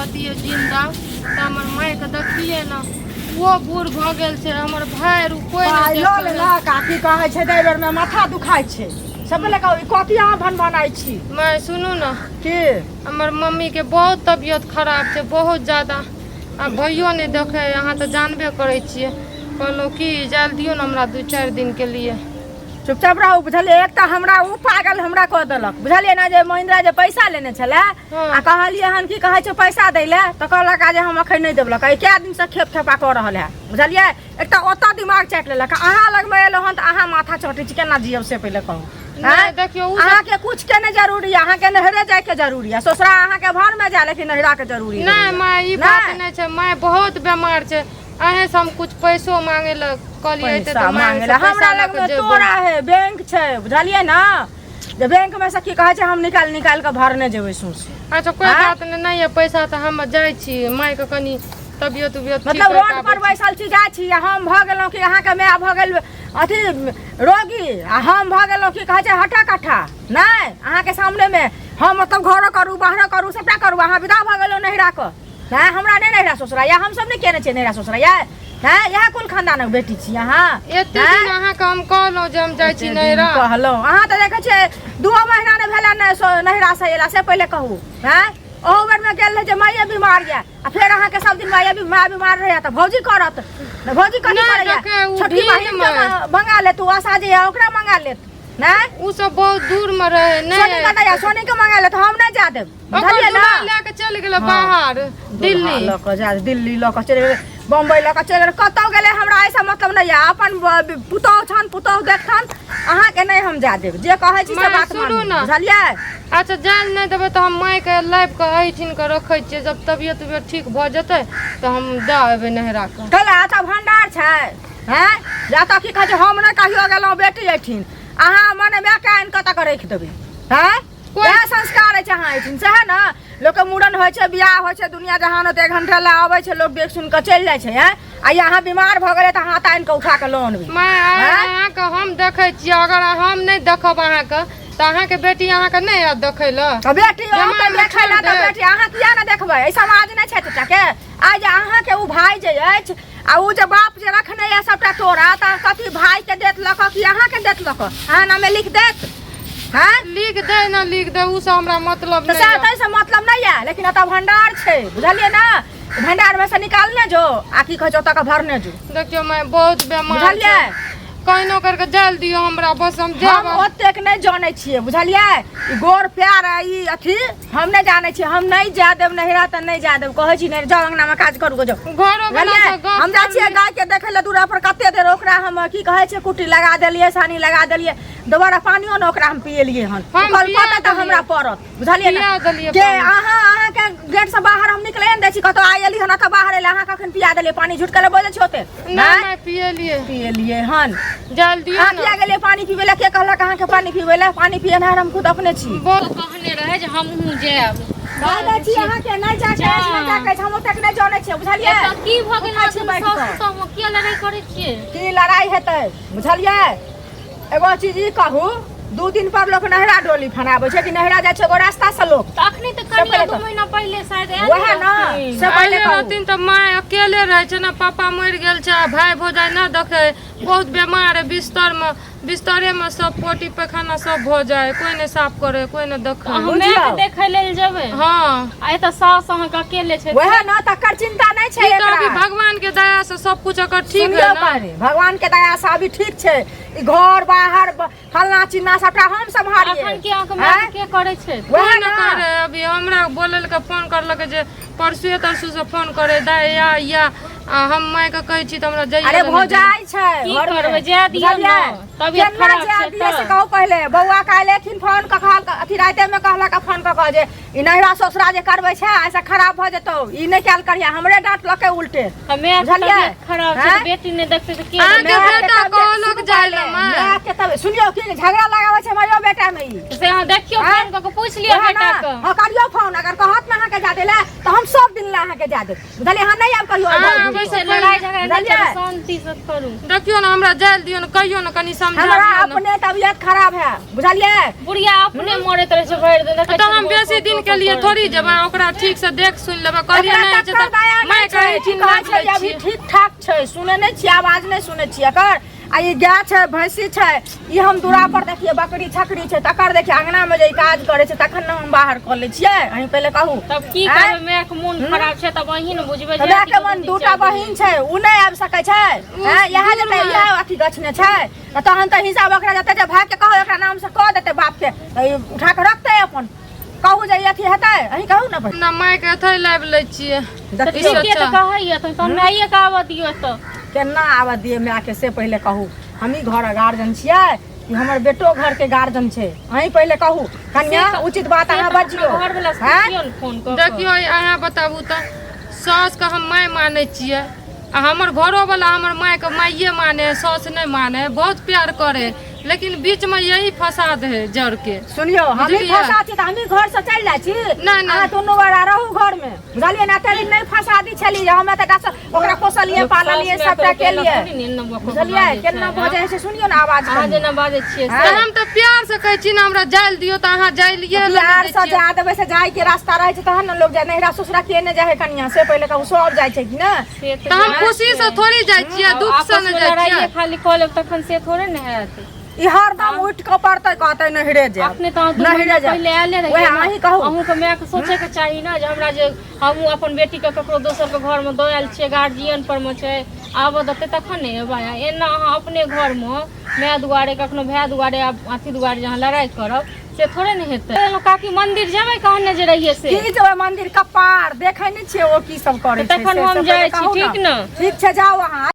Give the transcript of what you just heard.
रहतियै जिन्दा तऽ हमर मायके देखतियै ने। ओहो बूढ़ भऽ गेल छै, हमर भाय आर कोइ पाइ नहि लऽ देखै। लेलक आ की कहै छै, एहि बेरमे माथा दुखाइ छै। सब पहिले कहू, ई कथी अहाँ भनभनाइ छी? माय, सुनू ने। की? हमर मम्मीके बहुत तबियत खराब छै, बहुत ज्यादा, आ भैयो नहि देखै। अहाँ तऽ जानबे करै छियै। कहलहुँ कि जाय दियौ ने हमरा 2-4 दिनके लिए। चुपचाप रहू, बुझलियै? एक तऽ हमरा ओ पागल हमरा कऽ देलक, बुझलियै ने, जे महिंद्रा जे पैसा लेने छलै। आ कहलियै हन की कहै छै पैसा दै लए, तऽ कहलक जे हम अखन नहि देबलक। एहि कए दिनसँ खेप खेपा कऽ रहल है, बुझलियै? एक तऽ ओतऽ दिमाग चाटि लेलक, अहाँ लगमे एलहुँ हन तऽ अहाँ माथा चटै छी। केना जियब से पहिले कहू। नहि, देखियौ, ओ सब अहाँके कुछ के नहि जरूरी है, अहाँके नहरे जायके जरूरी है। ससुरा अहाँके भर में जाय, लेकिन नहरा के जरूरी नहि है। माय, ई बात नहि छै। माय बहुत बेमार छै। अहें से हम कुछ पैसो मांगे लए कहलियै एते पैसा तऽ मांगे ला पैसा हमरा लऽ लग कऽ में जेबै। तोरा है बैंक छै, बुझलियै ने, जे बैंक में से की कहै छै हम निकालि निकालि कऽ भरने जेबै सौंसे। अच्छा, कोइ आँय? बात नहि, नहि यऽ पैसा तऽ हम जाइ छी, मायके कनि तबियत उबियत ठीक मतलब करि रोड कऽ पर आबै छी। बैसल छी, जाइ छी, आ हम भऽ गेलहुँ कि अहाँके माय भऽ गेल अथी रोगी, आ हम भऽ गेलहुँ की कहै छै हट्ठा कट्ठा। नहि, अहाँके सामनेमे हम मतलब घरो करू, बाहरो करू, सभटा करू, अहाँ विदा भऽ गेलहुँ नैहरा कऽ। नहि, हमरा नहि नैहरा ससुरा या हमसभ नहि केने छियै नैहरा ससुरा या। हैं, इएह कुल खानदानक बेटी छी अहाँ? एते दिन अहाँके हम कहलहुँ जे हम जाइ छी एते दिन नैहरा। कहलहुँ, अहाँ तऽ देखै छियै दूओ महीना नहि भेलै ने नैहरा से एला से पहिले कहू। हैं, ओहो बेरमे गेल रहै जे माइए बीमार यऽ, आ फेर अहाँके सब दिन माइए माय बीमार रहैया तऽ भौजी करत ने, भौजी कथी नहि, करैया? देखै, ओ छोटकी बहिन के भीड़मे। मंगा लेत, ओ आशा जे यऽ ओकरा मंगा लेत। नहि, ओ सब बहुत दूर मे रहे। सोनी नहि कतऽ यऽ? सोनी के मंगा लेत, हम नहि जा देब, ओकर बुझलियै ने? दुल्हा लए के चलि गेलै बाहर दिल्ली। लऽ कऽ जा, दिल्ली लऽ कऽ चलि गेलै, बम्बई लऽ कऽ चलि गेलै, कतहु गेलै हमरा एहिसँ मतलब नहि यऽ। अपन पुतोहु छनि, पुतोहु देखथन, अहाँके नहि हम जा देब। जे कहै छी से माय, बात सुनू मानू, ने। बुझलियै? अच्छा, जाय लए नहि देबै तऽ हम मायके लाबि कऽ एहिठिन कऽ रखै छियै। जब तबियत उबियत ठीक भऽ जेतै तऽ हम दऽ एबै नैहरा कऽ। कैला एतऽ भंडार छै? हैं, जा तऽ की कहै छै, हम नहि कहियो गेलहुँ बेटी एहिठिन, अहाँ मने मायके आनि कऽ तक राखि देबै? हैं, इएह संस्कार अछि अहाँ एहिठिन? सएह ने, लोकके मूड़न होइ छै, बियाह होइ छै, दुनिया जहान होतै, 1 घंटा लए अबै छै लोक, देख सुनि कऽ चलि जाइ छै। हैं, आ अहाँ बीमार भऽ गेलै तऽ अहाँ तऽ आनि कऽ उठा कऽ लऽ अनबै? माय, आइ आँय? अहाँके हम देखै छियै। अगर हम नहि देखब अहाँके तऽ अहाँके बेटी अहाँके नहि आयत देखै लए? तऽ बेटी बेमार औतै मे देखै लए छोड़ि तऽ देब। बेटी अहाँ किया नहि देखबै? एहि समाज नहि छै चाचाके? आइ जे अहाँके ओ भाय जे अछि आ ओ जे बाप जे रखने यऽ सबटा तोरा, तऽ कथी भायके देत लऽ कऽ कि अहाँके देत लऽ कऽ? अहाँ नामे लिख देत? हैं, लिख दे ना लिख दे, ओ सब हमरा मतलब तऽ नहि सएह यऽ। ताहिसँ मतलब नहि यऽ, लेकिन एतऽ भंडार छै, बुझलियै ने? भंडारमे से निकालने जो आ की कहै छै ओतऽ के भरने जो। देखियौ माय, बहुत बेमार बुझलियै? छै, कहिनो करके जायल दियौ हमरा, बस हम जायब। हम ओतेक नहि जानै छियै, बुझलियै? ई गोर प्यार आ ई अथी हम नहि जानै छियै। हम नहि जाय देब नैहरा तऽ नहि जाय देब, कहै छी। नहि जाउ, अंगनामे काज करू गो, जाउ। घरो वाला बुझलियै? से गप हम जाइ छियै करली। गाय के देखै लए दूरा पर कते देर ओकरा हम की कहै छै कुट्टी लगा देलियै, सानी लगा देलियै, दोबारा पानियो ने ओकरा हम पिएलियै हन। हम कल पिया पता तऽ देलियै। हमरा पड़त, बुझलियै ने? पिया देलियै के पानि। अहाँके गेट से बाहर हम निकले नहि दै छी कतौ। आइ एली हन एतऽ बाहर एलै, अहाँ कखन पिया देलियै पानि? झूठ केले बजै छी ओते? नहि। नहि माय, पिएलियै। पिएलियै हन? जायल दियौ अहाँ ने। किया गेलियै पानि पीबै लए? के कहलक अहाँके पानि पीबै लए? पानि पियेनहार हम खुद अपने छी। बोल। कहने रहै जे हमहूँ जायब। कह दै छी अहाँके, नहि जाके अछि, नहि जाके अछि, हम ओतेक नहि जानै छियै, बुझलियै? एतऽ की भऽ गेल? उठै छी अहाँ बैठ सासु कऽ। सब किया लड़ाइ करै छियै? की लड़ाइ हेतै, बुझलियै? एगो चीज ई कहू, 2 दिन पर लोक नहरा डोली फनाबै छै कि नहरा जाइ छै एगो रास्ता से लोक? तऽ अखनी तऽ से कनिया पहिले 2 तऽ- महीना पहिले शायद आयल वएह ने रहथिन। से पहिले आइले कहू। रहथिन तऽ माय अकेले रहै छै ने, पापा मरि गेल छै आ भाय भौजाइ नहि देखै, बहुत बेमार है, बिस्तरमे बिस्तरेमे सब पोटी पैखाना सब भऽ जाइ, कोइ नहि साफ करे, कोइ नहि देखै। अहाँ बुझियौ। मायके देखै लेल जेबै? हँ। आ एतऽ सास अहाँके अकेले छै? वएह ने, तकर चिंता नहि छै ई तऽ अभी एकरा। भगवान के दया से सब कुछ एकर ठीक सुनियौ है ना। पहिले, भगवान के दया से अभी ठीक छै। ई घर बाहर फलना चिन्ना सबटा हम सम्हारियै। अखन के अहाँके मायके आँय? के करै छै? वएह कोइ ने नहि करे। अभी हमरा बोलल के फोन करलक जे परसुए तरसू से फोन करे दाय या या, आ हम माय के कहै छी तऽ हमरा जाइए अरे लए नहि दै। भौजाइ छै की घरमे। करबै, जाय दियौ ने। बुझलियै? तबियत केना खराब जाय छै दियै से तऽ। कहू पहिले। बौआ काल्हि एथिन फोन कऽ कहलक, अथी रातिमे कहलक फोन कऽ कऽ जे ई नैहरा ससुरा जे करबै छै एहिसँ खराब भऽ जेतौ, ई नहि कयल करिहे। हमरे डाँटलकै उल्टे। तऽ मायके बुझलियै? तबियत खराब छै तऽ आँय? बेटी नहि देखतै तऽ के अहाँके देखतै? मायके बेटा तबियत कहलक सुनू जाय पहिले, लए माय। मायके तबियत सुनियौ, की झगड़ा लगाबै छै मायो बेटा मे ई? से अहाँ देखियौ, आँय? फोन कऽ के पूछि लिअ वएह ने, बेटाके। हँ, करियौ फोन अगर कहत ना अहाँके जा देला तऽ हम सब दिन ला अहाँके जा देब बुझलियै अहाँ नहि आब कहियो अहाँ घर आबै घुरि से कऽ। लड़ाई झगड़ा नहि बुझलियै? करू शांति से करू देखियौ ने हमरा जाय दियौ ने कहियौ ने कनि हमरा समझाबियौ ने अपने तबियत खराब है बुझलियै बुढ़िया अपने मरैत रहै छै भरि दिन देखै तऽ हम छियै, बेसी दिन के लिए थोड़ी जेबै ओकरा ठीक से देख सुनि लेबै कहलियै एकरा नहि छै तकर तऽ दया माय नहि छै कहै की छी कहै छै जे अभी ठीक ठाक छै सुनै नहि छियै आवाज नहि सुनै छियै एकर आ ई गाय छै भैंसी छै ई हम दूरा पर देखियै बकरी छकरी छै तकर देखियै अंगना मे जे ई काज करै छै तखन ने हम बाहर कऽ लै छियै अहीं पहिले कहू तब की आँय? करबै मायके मोन खराब छै तब अहीं ने बुझबै तऽ जे मायके मन दूटा बहिन छै उ नहि आबि सकै छै हैं इएह जेतै इएह अथी गछने छै तऽ तहन तऽ हिसाब ओकरा जते जे भायके कहू एकरा नामसँ कऽ देतै बापके तऽ ई उठा कऽ रखतै अपन कहू जे ई अथी हेतै अहीं कहू ने अपना मायके एतहि लाबि लै छियै तऽ देखियौ ठीके तऽ कहैया तऽ तहन माइए के आबऽ दियौ एतऽ केना आबऽ दियै मायके से पहिले कहू हमही घरक गार्जियन छियै कि हमर बेटो घरके गार्जियन छै अहीं पहिले कहू कन्या उचित बात अहाँ बजियौ घर वाला से हैं? पुछियौ ने फोन कऽ कऽ। देखियौ अहाँ बताबू तऽ सासुके हम माय मानै छियै आ हमर घरोवला हमर मायके माइए माने है सासु नहि माने है बहुत प्यार करे लेकिन बीचमे यही फसाद है जड़के सुनियौ हमही बुझलियै? फंसा छी तऽ हमही घर से चलि जाइ छी नहि, नहि। अहाँ दुनू गोरा रहू घर में बुझलियै ने एते दिन नहि फंसा दी छली जे हम एते टा ओकरा पोसलियै पाललियै सबटा केलियै बुझलियै केना बजै छै सुनियौ ने आवाज अहाँ कनी। जेना बाजै छियै हँ? तऽ हम तऽ प्यार से कहै छी ने हमरा जाय लए दियौ तऽ अहाँ जाय लिए प्यार से जा देबै से जाय के रास्ता रहै छै तहन ने लोग जाय नैहरा ससुरा के नहि जाइ है कनिया से पहिले कहू सब जाइ छै कि ने से तऽ हम खुशी से थोड़ी जाइ छियै दुख से आपस नहि मे जाइ लड़ाइए छियै खाली कऽ लेब तखन से थोड़े ने हैत ई हरदम उठि कऽ पड़तै कहतै नैहरे जायब अपने तऽ अहाँ दू नैहरे महीना जायब पहिले आयले रहियै वएह ने। अहीं कहू अहूँके मायके सोचैके चाही ने जे हमरा जे हमहूँ अपन बेटीके ककरो दोसरके घरमे दऽ आयल छियै गार्जियन परमे छै आबऽ देतै तखन ने एबै आ एना अहाँ अपने घरमे माय दुआरे कखनो भाय दुआरे आ अथी दुआरे जे अहाँ लड़ाइ करब से थोड़े ने हेतै काकी मंदिर जेबै कहने जे रहियै से की जेबै मंदिर कपार देखै नहि छियै ओ की सब करै छै तखन से हम सब जाइ पहिले छी, कहू ठीक ने? ठीक छै जाउ अहाँ।